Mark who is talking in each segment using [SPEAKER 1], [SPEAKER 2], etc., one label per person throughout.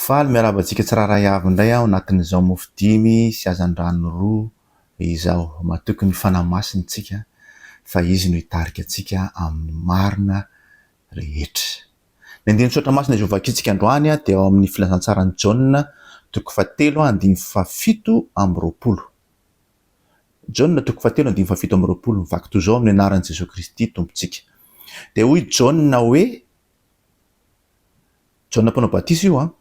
[SPEAKER 1] Faly miarahaba antsika tsirairay avy indray aho anatin'izao mofo dimy sy hazandrano roa izao. Matoky ny Fanahy Masina isika fa Izy no hitarika antsika amin'ny marina rehetra. Ny andinin-tsoratra masina izay hovakintsika androany dia ao amin'ny Filazantsaran'i Jaona toko fahatelo andininy fahafito amby roapolo. Jaona toko fahatelo andininy fahafito amby roapolo, mivaky toy izao amin'ny anaran'i Jesoa Kristy Tompontsika. Dia hoy Jaona hoe, Jaona mpanao batisa io an,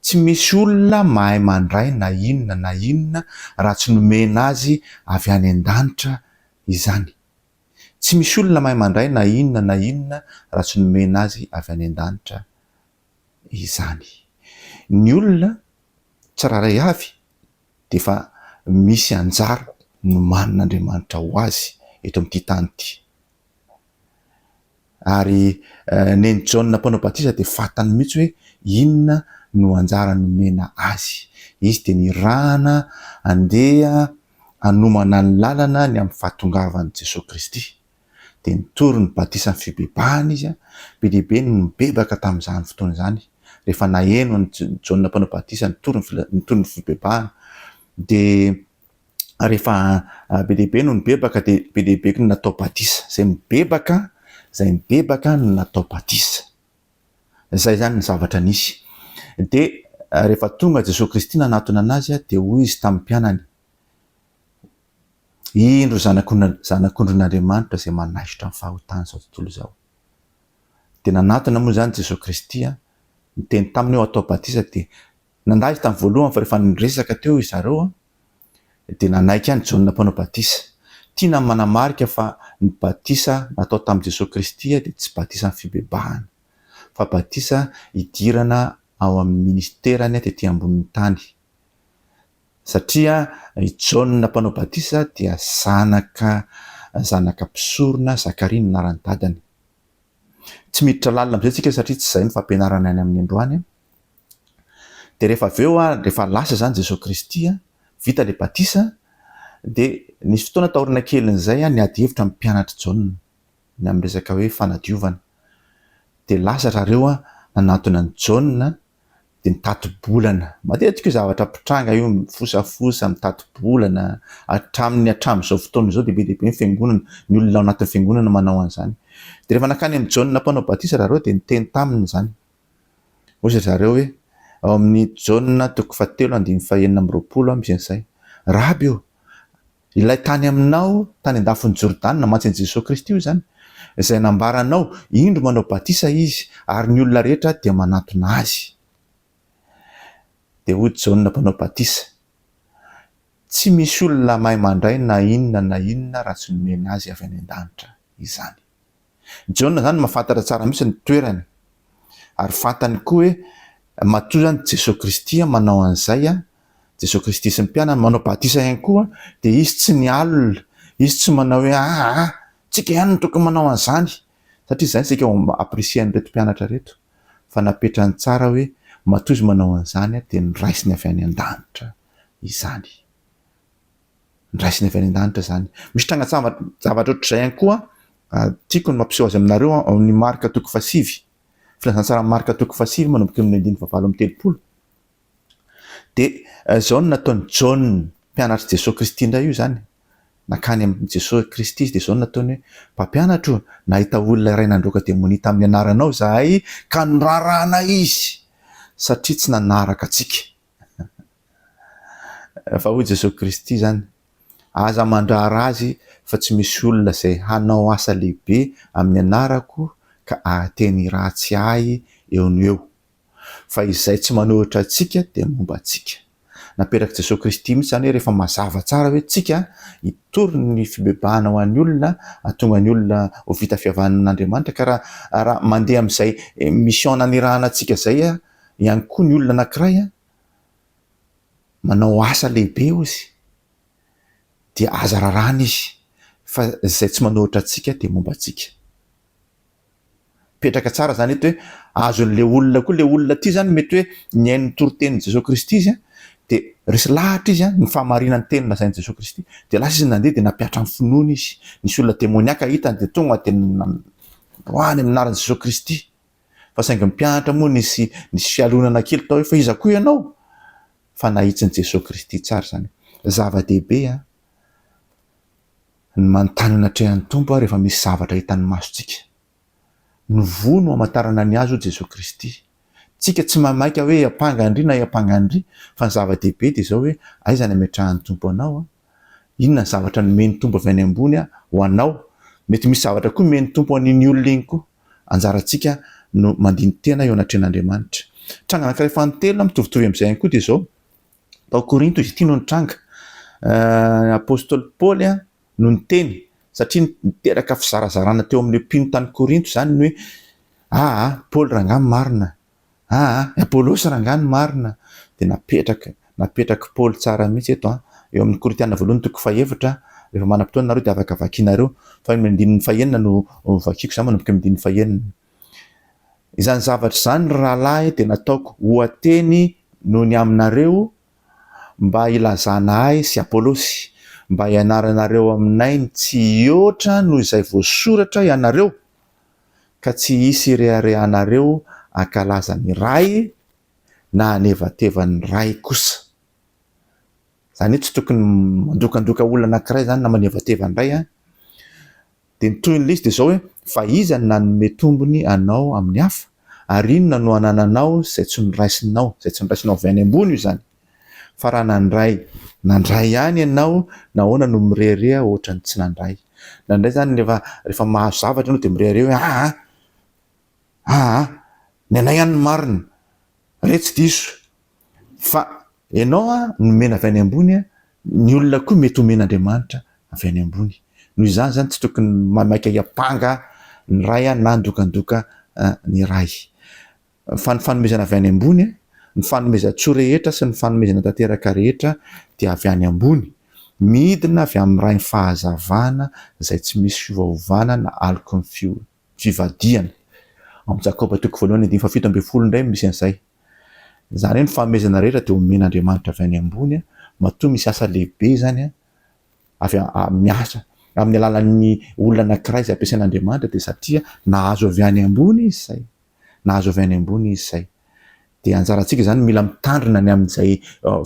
[SPEAKER 1] tsy misy olona mahay mandray na inona na inona raha tsy nomena azy avy any an-danitra izany. Tsy misy olona mahay mandray na inona na inona raha tsy nomena azy avy any an-danitra izany. Ny olona tsirairay avy dia efa misy anjara nomanin'Andriamanitra ho azy eto amin'ity tany ity. Ary nen'i Jaona mpanao batisa dia fantany mihitsy hoe inona no anjara nomena azy. Izy dia nirahana handeha hanomana ny lalana ny amin'ny fahatongavan'i Jesoa Kristy. Dia nitory ny batisan'ny fibebahana izy. Be dia be no nibebaka tamin'izany fotoana izany. Rehefa naheno an'i Jaona mpanao batisa nitory ny nitory ny fibebahana dia rehefa be dia be no nibebaka dia be dia be no natao batisa. Izay mibebaka, izay mibebaka no natao batisa. Izay izany ny zavatra nisy. Dia rehefa tonga Jesoa Kristy nanatona anazy dia hoy izy tamin'ny mpianany, Indro zanak'ondrin'Andriamanitra izay manaisotra ny fahotan'izao tontolo izao. Dia nanatona moa izany Jesoa Kristy, niteny taminy hoe atao batisa dia nandà izy tamin'ny voalohany fa rehefa niresaka teo izy zareo dia nanaiky ihany Jaona mpanao batisa. Tiana ny manamarika fa ny batisa natao tamin'i Jesoa Kristy dia tsy batisan'ny fibebahana fa batisa hidirana ao amin'ny ministerany tety ambonin'ny tany. Satria i Jaona mpanao batisa dia zanaka zanaka mpisorona, Zakaria no anaran'ny dadany. Tsy miditra lalina amin'izay tsika satria tsy izay no fampianarana any amin'ny androany. Dia rehefa avy eo, rehefa lasa izany Jesoa Kristy, vita ilay batisa, dia nisy fotoana taoriana kelin'izay niady hevitra amin'ny mpianatr'i Jaona ny amin'ny resaka hoe fanadiovana. Dia lasa zareo nanatona an'i Jaona dia mitati-bolana. Matetika io zavatra mpitranga io, mifosafosa, mitati-bolana, hatramin'ny hatramin'izao fotoana izao dia be dia be ny fiangonana, ny olona ao anatin'ny fiangonana manao an'izany. Dia rehefa nankany amin'i Jaona mpanao batisa zareo dia niteny taminy izany. Hoy ry zareo hoe, ao amin'ny Jaona toko fahatelo andininy fahenina amby roapolo misy an'izay, Raby ô, ilay tany aminao tany an-dafin'i Jordana, mantsy an'i Jesoa Kristy io izany, izay nambaranao, indro manao batisa izy, ary ny olona rehetra dia manatona azy. Dia hoy Jaona mpanao batisa, Tsy misy olona mahay mandray na inona na inona raha tsy nomena azy avy any an-danitra izany. Jaona izany mahafantatra tsara mihitsy ny toerany ary fantany koa hoe matoa izany Jesoa Kristy manao an'izay, Jesoa Kristy sy ny mpianany manao batisa ihany koa dia izy tsy mialona, izy tsy manao hoe aa tsika ihany no tokony manao an'izany satria izay no saika ho apprécier-n'ireto mpianatra ireto fa napetrany tsara hoe matoa izy manao an'izany dia noraisiny avy any an-danitra izany. Noraisiny avy any an-danitra izany. Misy trangan-javatra ohatr'izay ihany koa, tiako ny mampiseho azy aminareo ao amin'ny Marka toko fahasivy. Filazantsaran'i Marka toko fahasivy manomboka eo amin'ny andininy fahavalo amby telopolo. Dia izao no nataon'i Jaona, mpianatr'i Jesoa Kristy indray io izany. Nankany amin'i Jesoa Kristy izy dia izao no nataony hoe, Mpampianatra o, nahita olona iray nandroaka demonia tamin'ny anaranao izahay ka norarana izy satria tsy nanaraka antsika. Fa hoy Jesoa Kristy izany, Aza mandrara azy fa tsy misy olona izay hanao asa lehibe amin'ny anarako ka hahateny ratsy ahy eo no eo. Fa izay tsy manohitra antsika dia momba antsika. Naperak'i Jesoa Kristy mihitsy izany hoe rehefa mazava tsara hoe tsika hitory ny fibebahana ho an'ny olona, hahatonga ny olona ho vita fihavanana amin'Andriamanitra ka raha raha mandeha amin'izay mission nanirahana antsika izay ihany koa ny olona anankiray manao asa lehibe ozy dia aza raràna izy fa izay tsy manohitra antsika dia momba antsika. Mipetraka tsara zany eto hoe azon'le olona koa le olona ty zany mety hoe nihaino ny toritenin'i Jesoa Kristy izy dia resy lahatra izy ny fahamarinan'ny teny lazain'i Jesoa Kristy dia lasa izy nandeha dia nampihatra ny finoany izy. Nisy olona demoniaka hitany dia tonga dia roahany amin'ny anaran'i Jesoa Kristy. Fa saingy ny mpianatra moa nisy nisy fialonana kely tao hoe fa iza koa ianao? Fa nahitsin'i Jesoa Kristy tsara izany. Zava-dehibe an, ny manontany anatrehan'ny Tompo rehefa misy zavatra hitan'ny masontsika. Ny voa no hamantarana ny hazo hoy Jesoa Kristy. Tsika tsy maimaika hoe hiampanga an-dry na hiampanga an-dry fa ny zava-dehibe dia izao hoe aiza ny ametrahan'ny Tompo anao an? Inona ny zavatra nomen'ny Tompo avy any ambony ho anao? Mety misy zavatra koa nomen'ny Tompo an'iny olona iny koa. Anjarantsika no mandini-tena eo anatrehan'Andriamanitra. Tranga anankiray fanintelona mitovitovy amin'izay ihany koa dia izao, tao Korinto izy ity no nitranga. Ny apostoly Paoly no niteny satria niteraka fizarazarana teo amin'ireo mpino tany Korinto izany ny hoe aa Paoly rangahy ny marina, aa i Apolosy rangahy ny marina. Dia napetraka, napetrak'i Paoly tsara mihitsy eto an, eo amin'ny Korintiana voalohany toko fahefatra, rehefa manam-potoana nareo dia afaka vakianareo, fa eo amin'ny andininy fahenina no vakiako izany, manomboka amin'ny andininy fahenina. Izany zavatra izany ry rahalahy dia nataoko oha-teny noho ny aminareo, mba hilazana ahy sy Apolosy, mba hianaranareo aminay ny tsy hihoatra noho izay voasoratra ianareo, ka tsy hisy hireharehanareo hankalaza ny Ray na hanevateva ny Ray kosa. Izany hoe tsy tokony mandokandoka olona anankiray izany na manevateva ny Ray an. Dia ny tohin'ilay izy dia izao hoe, Fa iza no nanome tombony anao amin'ny hafa? Ary inona no anananao izay tsy noraisinao, izay tsy noraisinao avy any ambony io izany? Fa raha nandray, nandray ihany ianao, nahoana no mirehareha ohatran'ny tsy nandray? Indraindray izany rehefa, rehefa mahazo zavatra ianao dia mirehareha hoe aa, aa, ny anay ihany no marina, re tsy diso. Fa ianao an, nomena avy any ambony an, ny olona koa mety homen'Andriamanitra avy any ambony. Noho izany izany tsy tokony maimaika hiampanga ny Ray na handokandoka ny Ray. Fa ny fanomezana avy any ambony, ny fanomezan-tsoa rehetra sy ny fanomezana tanteraka rehetra dia avy any ambony, midina avy amin'ny Rain'ny fahazavana izay tsy misy fiovaovana na aloky ny fivadihana. Ao amin'ny Jakoba toko voalohany andininy fahafito ambin'ny folo indray no misy an'izay. Izany hoe ny fanomezana rehetra dia omen'Andriamanitra avy any ambony, matoa misy asa lehibe izany avy miasa amin'ny alalan'ny olona anankiray izay ampiasain'Andriamanitra dia satria nahazo avy any ambony izy izay. Nahazo avy any ambony izy izay. Dia anjarantsika izany mila mitandrina ny amin'izay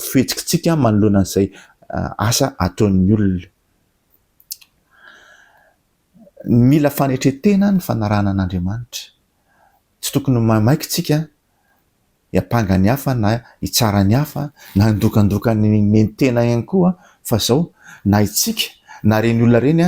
[SPEAKER 1] fihetsikitsika manoloana an'izay asa ataon'ny olona. Mila fanetren-tena ny fanarahana an'Andriamanitra. Tsy tokony ho maimaika isika hiampanga ny hafa na hitsara ny hafa na handokandoka ny nentena ihany koa fa izao na isika na ireny olona ireny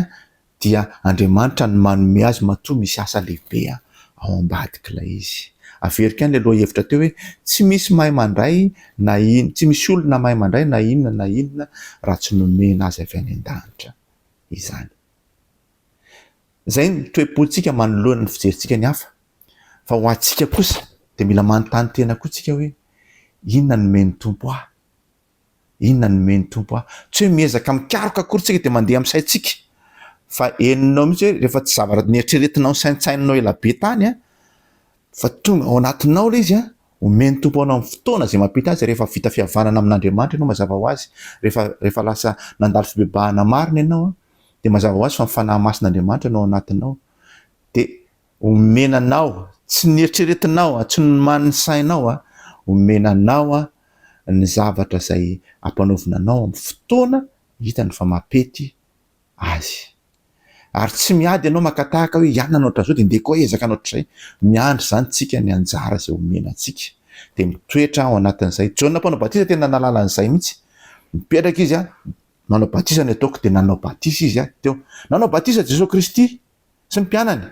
[SPEAKER 1] dia Andriamanitra no manome azy matoa misy asa lehibe ao ambadik'ilay izy. Averiko ihany ilay lohahevitra teo hoe tsy misy mahay mandray na in- tsy misy olona mahay mandray na inona na inona raha tsy nomena azy avy any an-danitra izany. Izay ny toe-pontsika manoloana ny fijerintsika ny hafa. Fa ho antsika kosa dia mila manontany tena koa tsika hoe inona no nomen'ny Tompo ahy? Inona no nomen'ny Tompo ahy? Tsy hoe miezaka mikaroka akory tsika dia mandeha amin'ny saintsika. Fa henonao mihitsy hoe rehefa tsy zavatra neritreretinao nisaintsaininao ela be tany an, fa tonga ao anatinao ilay izy an, omen'ny Tompo anao amin'ny fotoana izay mampita azy rehefa vita fihavanana amin'Andriamanitra ianao mazava ho azy, rehefa rehefa lasa nandalo fibebahana marina ianao an, dia mazava ho azy fa ny Fanahy Masin'Andriamanitra no ao anatinao. Dia omena anao, tsy neritreretinao, tsy nomanin'ny sainao, omena anao ny zavatra izay ampanaovina anao amin'ny fotoana hitany fa mampety azy. Ary tsy miady ianao maka tahaka hoe ianona hanao ohatran'izao dia ndeha koa hiezaka hanao ohatr'izay. Miandry izany tsika ny anjara izay omena antsika. Dia mitoetra ao anatin'izay. Jaona mpanao batisa tena nahalala an'izay mihitsy. Mipetraka izy, manao batisa ny ataoko dia nanao batisa izy teo. Nanao batisa Jesoa Kristy sy ny mpianany.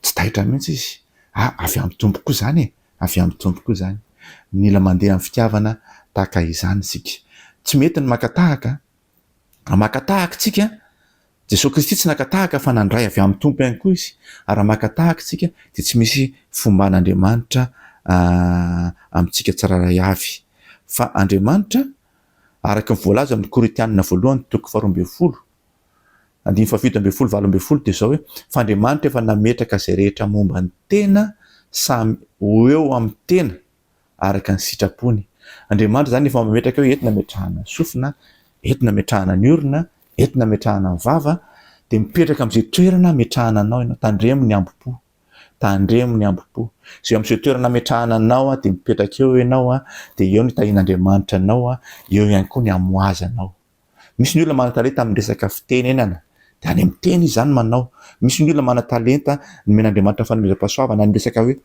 [SPEAKER 1] Tsy taitra mihitsy izy. Ah, avy amin'ny Tompo koa izany e! Avy amin'ny Tompo koa izany. Mila mandeha amin'ny fitiavana tahaka izany isika. Tsy mety ny maka tahaka. Raha maka tahaka isika, Jesoa Kristy tsy naka tahaka fa nandray avy amin'ny Tompo ihany koa izy. Ary raha maka tahaka isika dia tsy misy fomban'Andriamanitra amintsika tsirairay avy. Fa Andriamanitra, araka ny voalaza amin'ny Korintianina voalohany toko faharoa ambin'ny folo, Andininy fahafito ambin'ny folo 18 dia izao hoe, Fa Andriamanitra efa nametraka izay rehetra momba ny tena samy ho eo amin'ny tena araka ny sitrapony. Andriamanitra izany efa mametraka hoe eto nametrahana ny sofina, eto nametrahana ny orona, eto nametrahana ny vava, dia mipetraka amin'izay toerana ametrahana anao ianao. Tandremo ny hambom-po. Tandremo ny ambo-po. Izay eo amin'izay toerana ametrahana anao dia mipetraka eo ianao dia eo no hitahian'Andriamanitra anao, eo ihany koa ny hamohazanao. Misy ny olona manan-talenta amin'ny resaka fitenenana dia any amin'ny teny izy izany manao. Misy ny olona manan-talenta nomen'Andriamanitra fanomezam-pahasoavana any resaka hoe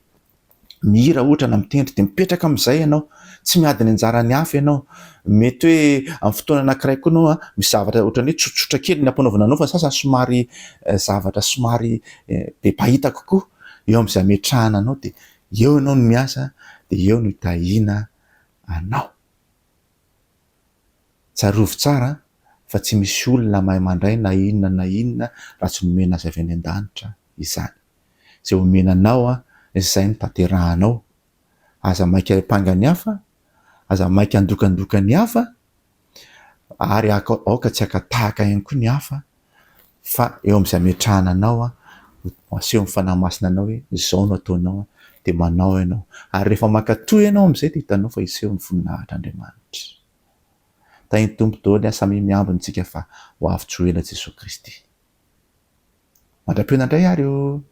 [SPEAKER 1] mihira ohatra na mitendry dia mipetraka amin'izay ianao. Tsy miady ny anjaran'ny hafa ianao. Mety hoe amin'ny fotoana anankiray koa ianao misy zavatra ohatran'ny hoe tsotsotra kely ny ampanaovina anao fa ny sasany somary zavatra somary be mpahita kokoa eo amin'izay ametrahana anao dia eo ianao no miasa dia eo no hitahiana anao. Tsarovy tsara fa tsy misy olona mahay mandray na inona na inona raha tsy nomena azy avy any an-danitra izany. Izay omena anao izay no tanterahanao. Aza maika hiampanga ny hafa, aza maika handokandoka ny hafa, ary aoka tsy haka tahaka ihany koa ny hafa fa eo amin'izay ametrahana anao no asehon'ny Fanahy Masina anao hoe izao no ataonao dia manao ianao. Ary rehefa mankatò ianao amin'izay dia hitanao fa hiseho ny voninahitr'Andriamanitra. Tahin'ny Tompo daholo samia miambina tsika fa ho avy tsy ho ela Jesoa Kristy. Mandra-pihaona indray ary o!